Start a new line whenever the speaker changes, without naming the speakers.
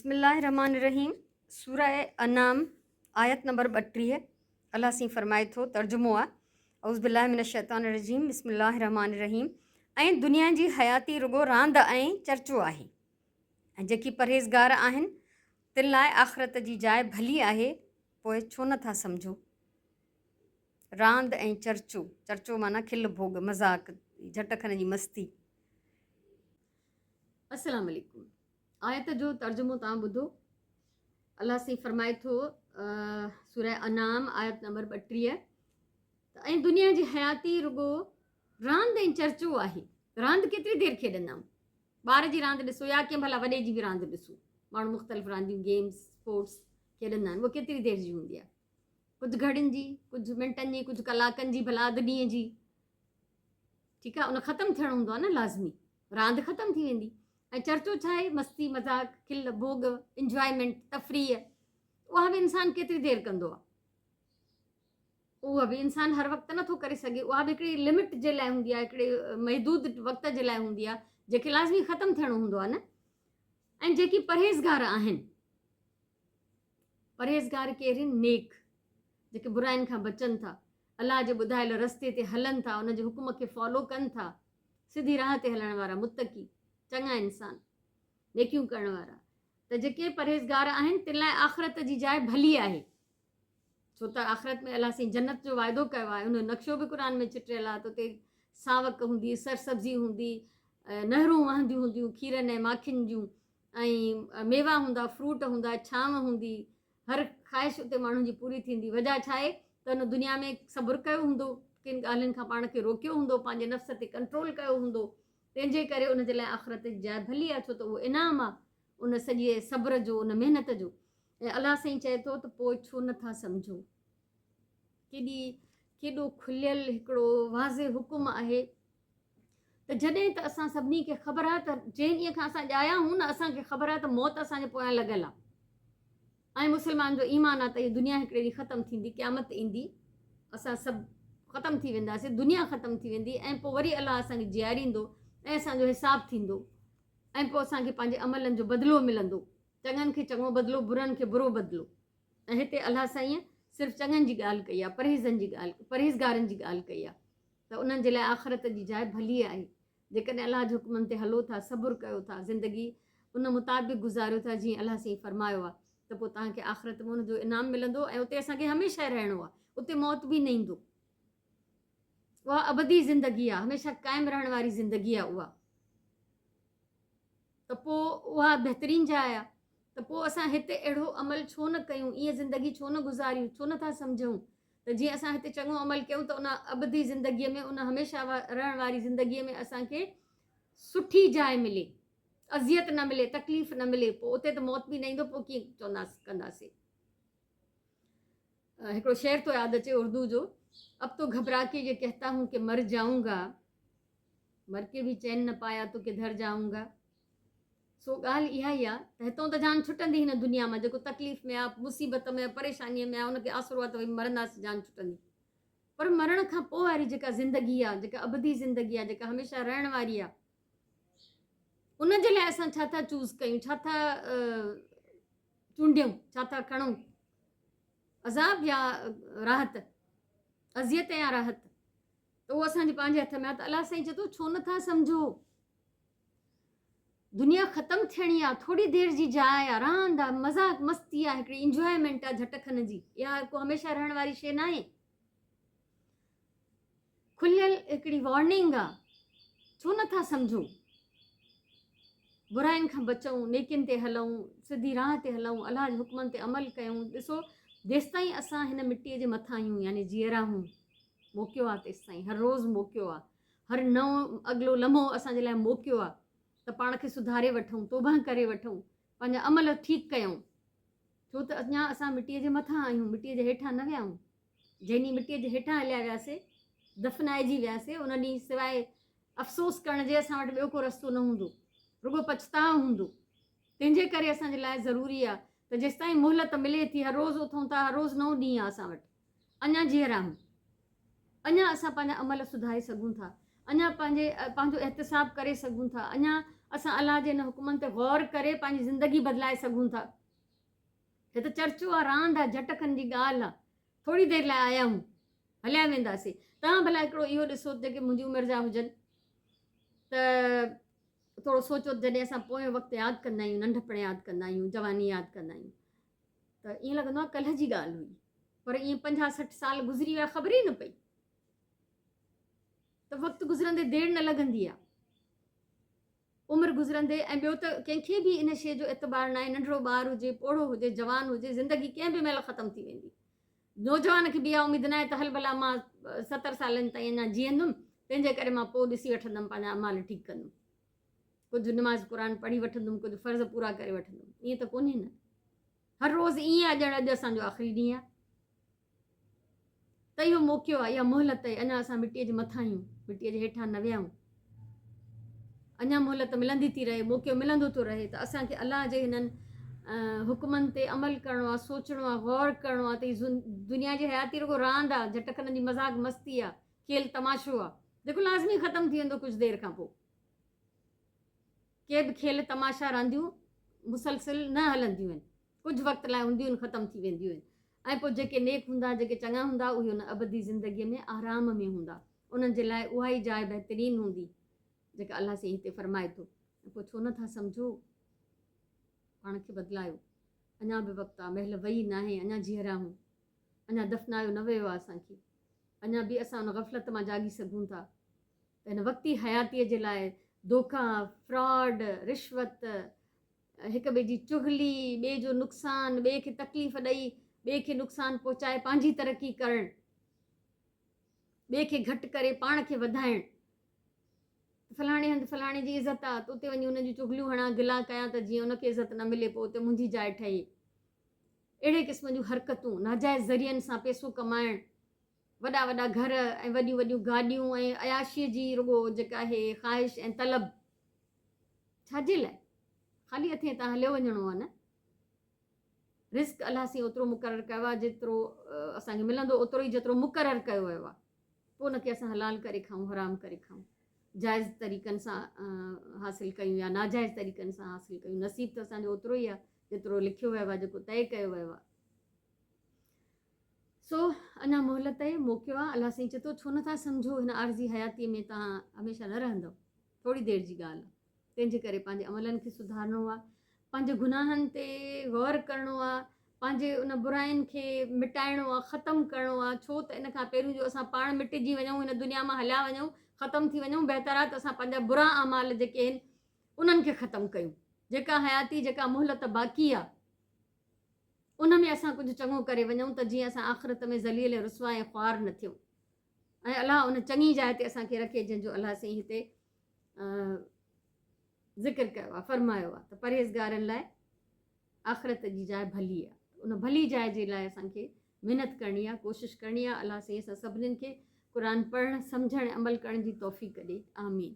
بسم الله الرحمٰن الرحيم سوره انعام آيت نمبر 32 الله سين فرمائي ٿو ترجمو آ اعوذ بالله من الشيطان الرجيم بسم الله الرحمٰن الرحيم ۽ دنيا جي حياتي رڳو راند ۽ چرچو آهي ۽ جيڪي پرهيزگار آهن تن لاء آخرت جي جاء ڀلي آهي پوء ڇو نه ٿا سمجهو راند ۽ چرچو چرچو معنيٰ کل ڀوڳ مذاق جهٽ کن جي مستي السلام عليڪم آيت جو ترجمو تان ٻڌو الله سائين فرمائي ٿو سوره انعام آيت نمبر 32 ته ۽ دنيا جي حياتي رڳو راند ۽ چرچو آهي راند ڪيتري دير کيڏندا ٻار جي راند ڏسو يا ڪنهن ڀلا وڏي جي به راند ڏسو ماڻهو مختلف رانديون گيمز اسپورٽس کيڏندا آهن اهو ڪيتري دير جي هوندي آهي ڪجهه گهڙين جي ڪجهه منٽن جي ڪجهه ڪلاڪن جي ڀلا اڌ ڏينهن جي ٺيڪ آهي ان ختم ٿيڻو هوندو آهي نه لازمي راند ختم ٿي ويندي ۽ چرچو ڇا آهي مستي مذاق کل ڀوڳ انجوائمينٽ تفريح اها به انسان ڪيتري دير ڪندو آهي اها به انسان هر وقت نٿو ڪري سگهي اها به هڪڙي لمٽ جي لاء هوندي آهي هڪڙي محدود وقت جي لاء هوندي آهي جيڪي لازمي ختم ٿيڻو هوندو آهي نه ۽ جيڪي پرهيزگار آهن پرهيزگار ڪير آهن؟ نيڪ، جيڪي براين کان بچن ٿا، الله جي ٻڌايل رستي تي هلن ٿا، ان جي حڪم کي فالو ڪن ٿا، سڌي راهه تي هلڻ وارا متقي، چڱا انسان، نيڪيون ڪرڻ وارا، ته جيڪي پرهيزگار آهن تن لاء آخرت جي جاء ڀلي آهي، ڇو ته آخرت ۾ الله سائين جنت جو وعدو ڪيو آهي، ان جو نقشو به قرآن ۾ چٽيل آهي ته اتي ساوڪ هوندي، سرسبزي هوندي، نهرون وهنديون هونديون کيرن ۽ ماکين جون، ۽ ميوا هوندا، فروٽ هوندا، ڇانو هوندي، هر خواهش اتي ماڻهن جي پوري ٿيندي. وجهه ڇا آهي ته هن دنيا ۾ صبر ڪيو هوندو، ڪن ڳالهين کان پاڻ کي روڪيو هوندو، پنهنجي نفس تي ڪنٽرول ڪيو هوندو، تنهن جي ڪري ان جي لاء آخرت جي جاء ڀلي آهي، ڇو ته اهو انعام آهي ان سڄي صبر جو، ان محنت جو. ۽ الله سائين چئي ٿو ته پوء ڇو نه ٿا سمجهو؟ ڪيڏي ڪيڏو کليل هڪڙو واضح حڪم آهي ته جڏهن ته اسان سڀني کي خبر آهي ته جنهن ڏينهن کان اسان ڄايا آهيون نه اسان کي خبر آهي ته موت اسان جي پويان لڳل آهي ۽ مسلمان جو ايمان آهي ته هي دنيا هڪڙي ڏينهن ختم ٿيندي قيامت ايندي اسان سڀ ختم ٿي وينداسين دنيا ختم ٿي ويندي ۽ پوء وري الله اسان کي جياريندو ۽ اسان جو حساب ٿيندو ۽ پوء اسان کي پنهنجي عملن جو بدلو ملندو چڱن کي چڱو بدلو برن کي برو بدلو ۽ هتي الله سائينء صرف چڱن جي ڳالهه ڪئي آهي، پرهيزن جي ڳالهه، پرهيزگارن جي ڳالهه ڪئي آهي ته انهن جي لاء آخرت جي جاء ڀلي آهي. جيڪڏهن الله جي حڪمن تي هلو ٿا، صبر ڪيو ٿا، زندگي ان مطابق گذاريو ٿا جيئن الله سائين فرمايو آهي ته پوء توهان کي آخرت ۾ ان جو انعام ملندو ۽ اتي اسان کي هميشه رهڻو آهي، اتي موت به نه ايندو. اها ابدي زندگي آهي، هميشه قائم رهڻ واري زندگي آهي اها. ته پوء اها بهترين جاء آهي ته پوء اسان هتي اهڙو عمل ڇو نه ڪيون، ائين زندگي ڇو نه گذاريون، ڇو نه ٿا سمجهون ته جيئن اسان هتي چڱو عمل ڪيون ته ان ابدي زندگيء ۾ ان هميشه رهڻ واري زندگيء ۾ اسان کي سٺي جاء ملي، اذيت نه ملي، تڪليف نه ملي، پوء اتي ته موت به نه ايندو پوء ڪيئن چونداسين ڪنداسين. هڪڙو شعر ٿو ياد اچي اردو جو، اب تو گهبرا ڪي يي ڪهتا هون ڪي مر جائون گا، مر ڪي ڀي چين نه پايا تو ڪڌر جائون گا. سو ڳالهه اها ئي آ ته هتون ته جان ڇٽندي هن دنيا مان جيڪو تڪليف ۾ آ مصيبت ۾ آ پريشانيء ۾ آ ان کي آسرو آ ته ڀئي مرنداسين جان ڇٽندي پر مرڻ کان پوء واري جيڪا زندگي آ جيڪا ابدي زندگي آ جيڪا هميشه رهڻ واري آ ان جي لاء اسان ڇا ٿا چوز ڪيون ڇا ٿا چونڊيون ڇا ٿا کڻون عذاب يا راحت اذيت يا راحت ته اهو اسان جي پنهنجي هٿ ۾ آهي ته الله سائين چئي ٿو ڇو نٿا سمجهو دنيا ختم ٿيڻي آهي ٿوري دير جي جاء آهي راند آهي مذاق مستي آهي هڪڙي انجوائمينٽ آهي جهٽ کن جي اها ڪو هميشه رهڻ واري شيء ناهي کليل هڪڙي وارننگ آهي ڇو نٿا سمجهو براين کان بچون نيڪين تي هلون سڌي راهه تي هلون الله جي حڪمن تي عمل ڪيون ڏسو جيستائين اسان هن مٽيء جي مٿان آهيون يعني جيئرا آهيون موقعو آ تيستائين هر روز موقعو آ هر نئون اڳلو لمحو اسان جي لاء موقعو آ ته پاڻ کي سڌاري وٺون توبه ڪري وٺون پنهنجا عمل ٺيڪ ڪيون ڇو ته اڃا اسان مٽيء جي مٿان آهيون مٽيء جي هيٺان نه ويا آهيون جنهن ڏينهن مٽيء جي هيٺان هليا وياسي دفنائجي وياسي ان ڏينهن سواء افسوس ڪرڻ جي اسان وٽ ٻيو ڪو رستو نه هوندو رڳو پڇتاء هوندو تنهن جي ڪري اسان جي لاء ضروري آ ته جيستائين مهلت ملي ٿي هر روز اٿون ٿا هر روز نئون ڏينهن آ اسان وٽ اڃا جيئرا آهيون، اڃا اسان پنهنجا عمل سڌاري سگهون ٿا، اڃا پنهنجي پنهنجو احتساب ڪري سگهون ٿا، اڃا اسان الله جي هن حڪمن تي غور ڪري پنهنجي زندگي بدلائي سگهون ٿا. هي ته چرچو آ، راند آ، جهٽ کن جي ڳالهه آ. ٿوري دير لاء آيا آهيون، هليا وينداسين. توهان ڀلا هڪڙو اهو ڏسو ته جيڪي منهنجي عمر جا هجن ته ٿورو سوچو ته جڏهن اسان پويون وقت ياد ڪندا آهيون، ننڍپڻ ياد ڪندا آهيون، جواني ياد ڪندا آهيون ته ائين لڳندو آهي ڪلهه جي ڳالهه هئي، پر ائين پنجاهه 60 سال گذري ويا خبر ئي نه پئي. ته وقت گذرندي دير نه لڳندي آهي. عمر گذرندي ۽ ٻيو ته ڪنهن کي به ان شيء جو اعتبار ناهي، ننڍڙو ٻار هجي، پوڙهو هجي، جوان هجي، زندگي ڪنهن به مهل ختم ٿي ويندي. نوجوان کي به اها اميد ناهي ته هل ڀلا مان 70 سالن تائين اڃا جيئندم، تنهن جي ڪري مان پوء ڏسي وٺندم، پنهنجا اعمال ٺيڪ ڪندم، ڪجهه نماز قرآن پڙهي وٺندم، ڪجهه فرض پورا ڪري وٺندم. ائين ته ڪونهي نه. هر روز ائين آهي ڄڻ اڄ اسان جو آخري ڏينهن آهي. ته اهو موقعو آهي، اها مهلت آهي، اڃا اسان مٽيء جي مٿان آهيون، مٽيء جي هيٺان نه ويا آهيون. اڃا مهلت ملندي ٿي رهي، موقعو ملندو ٿو رهي ته اسان کي الله جي هنن حڪمن تي عمل ڪرڻو آهي، سوچڻو آهي، غور ڪرڻو آهي ته هي دنيا جي حياتي رڳو راند آهي، جهٽ کن جي مذاق مستي آهي، کيل تماشو آهي، جيڪو لازمي ختم ٿي ويندو ڪجهه دير کان پوء. ڪي به کيل تماشا رانديون مسلسل نه هلنديون آهن، ڪجهه وقت لاء هونديون آهن ختم ٿي وينديون آهن ۽ پوء جيڪي نيڪ هوندا، جيڪي چڱا هوندا اهي ان ابدي زندگيء ۾ آرام ۾ هوندا، انهن جي لاء اها ئي جاء بهترين هوندي جيڪا الله سائين هتي فرمائي ٿو ۽ پوء ڇو نه ٿا سمجهو؟ پاڻ کي بدلايو، اڃا به وقت آ، مهل وئي ناهي، اڃا جيئرا آهيون، اڃا دفنايو نه ويو آ اسان کي، اڃا به اسان ان غفلت مان جاڳي سگهون ٿا. ته هن وقتي حياتيء جي لاء دوکا، فراڊ، رشوت، هڪ ٻئي جي چغلي، ٻئي جو نقصان، ٻئي کي تڪليف ڏئي، ٻئي کي نقصان پهچائي پنهنجي ترقي ڪرڻ، ٻئي کي گهٽ ڪري پاڻ کي وڌائڻ، ته فلاڻي هنڌ فلاڻي جي عزت آ ته اتي وڃي ان جون چغليون هڻان، گلا ڪيان ته جيئن ان کي عزت نه ملي پوء اتي منهنجي جاء ٺهي. اهڙي قسم جون حرڪتون، ناجائز ذريعن سان پئسو ڪمائڻ، وڏا وڏا گهر ۽ وڏيون وڏيون گاڏيون ۽ عياشيء جي رڳو جيڪا آهي خواهش ۽ طلب ڇا جي لاء؟ خالي هٿين هتان هليو وڃڻو آهي نه. رزق الله سائين اوترو مقرر ڪيو آهي جيترو اسان کي ملندو اوترو ئي جيترو مقرر ڪيو ويو آهي. پوء ان کي اسان حلال ڪري کائون حرام ڪري کائون جائز طريقن سان حاصل ڪيون يا ناجائز طريقن سان حاصل ڪيون نصيب ته اسان جو اوترو ئي آهي جيترو لکيو ويو آهي جيڪو طئي ڪيو ويو آهي. سو اڃا مهلت آهي، موقعو آهي، الله سائين چئي ٿو ڇو نٿا سمجهو هن عارضي حياتيء ۾ توهان هميشه نه رهندؤ، ٿوري دير جي ڳالهه آهي، تنهن جي ڪري پنهنجي عملن کي سڌارڻو آهي، پنهنجي گناهن تي غور ڪرڻو آهي، پنهنجي ان براين کي مٽائڻو آهي، ختم ڪرڻو آهي، ڇو ته ان کان پهريون جو اسان پاڻ مٽجي وڃون، هن دنيا مان هليا وڃون، ختم ٿي وڃون، بهتر آهي ته اسان پنهنجا برا اعمال جيڪي آهن انهن کي ختم ڪيون، جيڪا حياتي جيڪا مهلت باقي آهي. ان ۾ اسان ڪجهه چڱو ڪري وڃون ته جيئن اسان آخرت ۾ ذليل ۽ رسوا ۽ خوار نه ٿيون ۽ الله ان چڱي جاء تي اسان کي رکي جنهن جو الله سائين هتي ذڪر ڪيو آهي فرمايو آهي ته پرهيزگارن لاء آخرت جي جاء ڀلي آهي ان ڀلي جاء جي لاء اسان کي محنت ڪرڻي آهي ڪوشش ڪرڻي آهي الله سائين اسان سڀنين کي قرآن پڙهڻ سمجهڻ ۽ عمل ڪرڻ جي توفيق ڏي آمين.